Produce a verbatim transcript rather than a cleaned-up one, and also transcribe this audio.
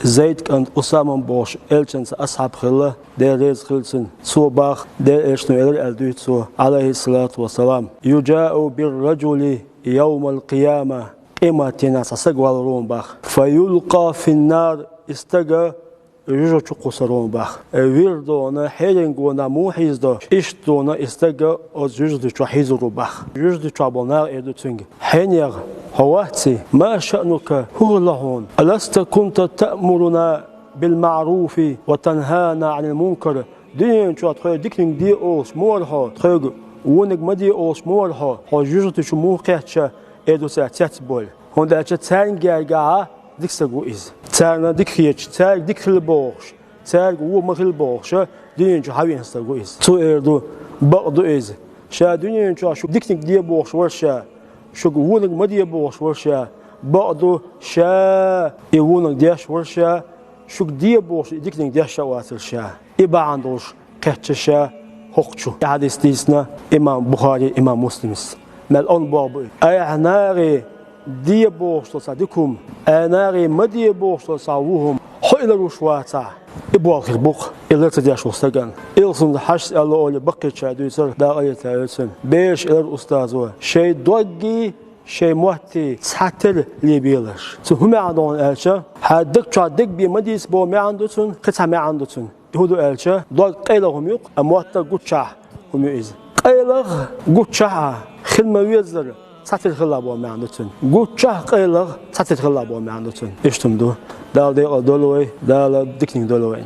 Зайд кӀант Усама бохуш Элчанца асхьаб хилла, Дела реза хилла цунна. Цо бах, Дела Элчано элира аьлла дуьйцу цо, Ӏалайхиссалату вассалам: «Юджаъу бир-раджули явмал-къияма». Къематдийнахь цхьа стаг валаро бах. «Фаюлкъа фин-нар», и стаг жужа чу кхуссаро бах. Вирдона, хьерингона муха хьийзадо, иштта дона и стаг оцу жужа чу хьийзаро бах. Жужа чохь болу наха эр ду цуьнга: «Хьенех, хьо вацций? Ма шаънука, хӀун хилла хьуна? Аласта кунта таъмуруна бил-маъруфи ва танхана Ӏанил-мункар?» Дуьнен чохь тхоьга диканиг де олуш ма вара хьо, тхоьга вониг ма де олуш ма вара хьо, хьо жужа чу муха кхетча, эр ду цара цецбевлла. ХӀунда аьлча цаьрга гергахь дика стаг ву иза. Царна дика хеташ, цаьрга дика хила бохуш, цаьрга вон ма хила бохуш, дуьнен чу хьавеана стаг ву иза. Цо эр ду: «Бакъ ду иза. Ша дуьнен чохь шуьга диканиг де бохуш вара ша, шуьга вониг ма де бохуш вара ша. Бакъ ду, ша и вониг деш вара ша, шуьга де бохуш и диканиг деш а вацара ша». И бахьана долуш кхетча ша хӀокху чу. И хьадис дийцина имам Бухари, имам Муслимас. Мел онда болх бу и. Айхьа нахе де бохуш долу цхьа дика хӀума, айхьа нахе ма де бохуш долу цхьа вон хӀума хьо и ларуш вацахь, и болх хир бу-кх, и лар ца деш волу стагана. Илсунна Хьажас аьлла олий баккхийчара дуьйцура, Дала къинхетам бойла цунна. Бераш элира устазо: «Шайн доггий, шайн моттий цхьатерра лебелаш». Цуьнан хӀун маьӀна ду аьлча, хьан даг чохь дерг бен ма дийца боху маьӀна ду цуьнан, кхин цхьа маьӀна ду цуьнан. ХӀун ду аьлча, дог къайлаха хӀума ю-кх, а мотт гуччахь хӀума ю иза. Къайлаха гуччахь а хила ма-веззара цхьатерра хила боху маьӀна ду цуьнан. Гуччахь а къайлаха цхьатерра хила боху маьӀна ду цуьнан. Иштта хӀума ду. Дала декъала дойла вай, Дала диканиг дойла вайна.